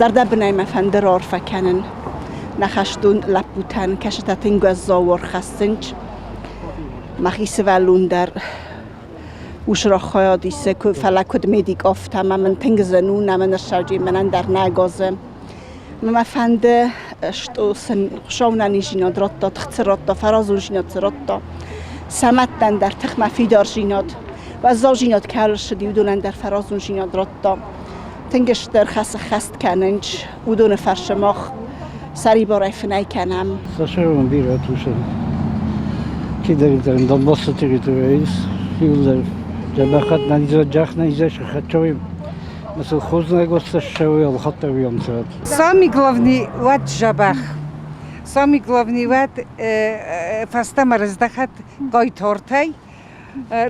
Зӕрдӕбынӕй мӕ фӕнды раарфӕ кӕнын нӕ хӕстон лӕппутӕн, кӕцытӕ тынг уӕззау ӕрхӕссынц. Мӕхи сывӕллон дӕр усрох хайад исы, фӕлӕ куыд медик, афтӕ ӕмӕ мын тынг зын у, нӕ мын ссӕуджи мӕнӕн дӕр нӕ газы. Мӕ фӕнды, что сын Хуыцау нӕниздзинад радта, тых цы радта, фӕразондзинад цы радта, сӕ мӕдтӕн дӕр тыхмӕ фидардзинад, уӕззаудзинад кӕй ссыди, уыдонӕн дӕр фӕразондзинад радта. Тынг стыр хӕс ӕххӕст кӕнынц, уыдоны фӕрцы мах сӕрибарӕй фынӕй кӕнӕм. Сашӕ бирӕ тусы. Чидӕриддӕр Донбассы территорийы ис, иууылдӕр дзӕбӕхӕт нӕ сыхӕдтой. Самый главный уӕд дзӕбӕх. Самый главный уӕд фӕстӕмӕ раздӕхӕд хъайтартӕй,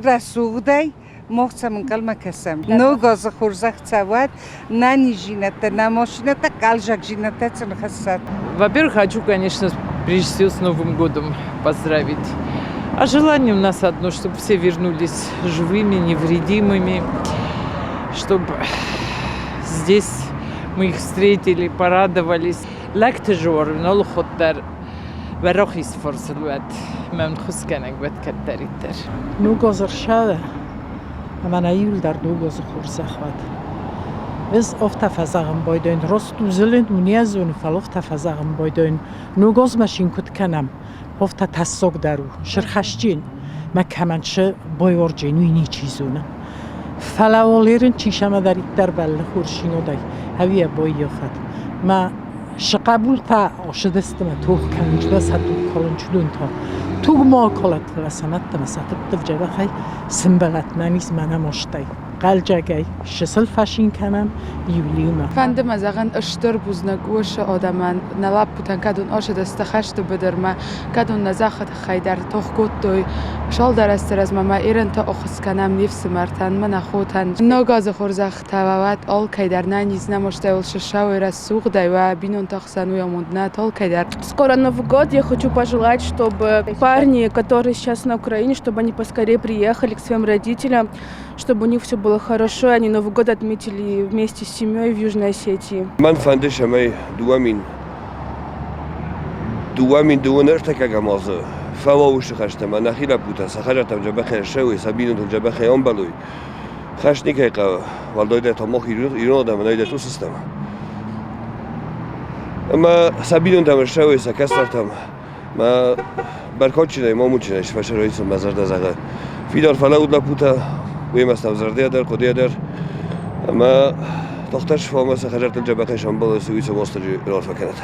рӕсугъдӕй, мах цӕм ӕнхъӕлмӕ кӕсӕм. Ног азы хорзӕх цӕуӕд, нӕ низзинӕдтӕ, нӕ машинӕтӕ, хъӕлдзӕгдзинӕдтӕ сын хӕссӕд. Во-первых, хочу, конечно, прежде всего с Новым годом поздравить. А желание у нас одно, чтобы все вернулись живыми, невредимыми, чтобы здесь мы их встретили, порадовались. Лӕгты зор, нолходдӕр вӕрохис форсылуӕт, мӕн хусгӕнӕг уӕд кӕддӕриддӕр. Ног ӕрсӕвы ӕмӕ нӕ иуылдӕр ног азы хорзӕх уӕд. Ӕз афтӕ фӕзӕгъын байдайын, раст у зылын у не зоны, фӕлӕ афтӕ фӕзӕгъын байдайын, ног азмӕ син куыд кӕнӕм, афтӕ тӕссаг дӕр у, сырхӕсджын мӕ кӕмӕн цы байуарджын, уый ничи зоны. Фӕлӕ уал чи сӕмӕдӕриддӕр бӕллы хорззинадӕй, ӕви йӕ баййафӕд. Мӕ сыхъӕбултӕ ацыдысты мӕ тох кӕнынц сӕ туг калынц уыдон та. Туг ма акалӕд, фӕлӕ сӕ мӕдтӕ мӕ сӕ фыдты дзӕбӕхӕй сымбӕлӕд нӕ низ мӕ нӕ мастӕй. Хъӕлдзӕгӕй чысыл фӕцин кӕнӕм иу-иумӕ. Фӕнды мӕ зӕгъын стыр бузныг уыцы адӕмӕн, нӕ лӕппутӕн, кӕд уын ацыдысты хӕсты быдырмӕ, кӕд уын нӕ зӕххы тыххӕй дӕр тох кодтой. Цалдӕр азты размӕ ма Ирӕнты ӕххуыс кӕнӕм не фсымӕртӕн, мӕ нӕ хотӕн. Ног азы хорзӕх та уӕ уӕд алкӕйдӕр нӕ низ нӕ мастӕй сысауй рӕсугъдӕй уӕ бинонты ӕхсӕн уый амонд нӕ алкӕйдӕр. Скоро Новый год. Я хочу пожелать, чтобы парни, которые сейчас на Украине, чтобы они поскорее приехали к своим родителям, чтобы у них все было хорошо, и они Новый год отметили вместе с семьей в Южной Осетии. Мӕн фӕнды, цӕмӕй 2002 ӕртыккӕгӕм азы фӕуа уыцы хӕстӕ ӕмӕ нӕхи лӕппутӕ сӕ хӕдзӕрттӕм дзӕбӕхӕй ссӕуой, сӕ бинонтыл дзӕбӕхӕй ӕмбӕлой. Хӕст никӕй хъӕуы, уӕлдайдӕр та мах ирон адӕмӕн ӕй дӕр стӕм. Ӕмӕ сӕ бинонтӕм ссӕуой, сӕ кӕстӕртӕм. Мӕ бӕркадджынӕй, мамуджынӕй сфӕсӕрой сын мӕ зӕрдӕ зӕгъы. Фидар фӕлӕуут лӕппутӕ, уемӕ стӕм зӕрдӕйӕ дӕр, хъуыдыйӕ дӕр. Ӕмӕ тохтӕр сфӕумӕ сӕ хӕдзӕрттыл дзӕбӕхӕй сӕмбӕлой, цы уый сӕ Уастырджи раарфӕ кӕнӕд.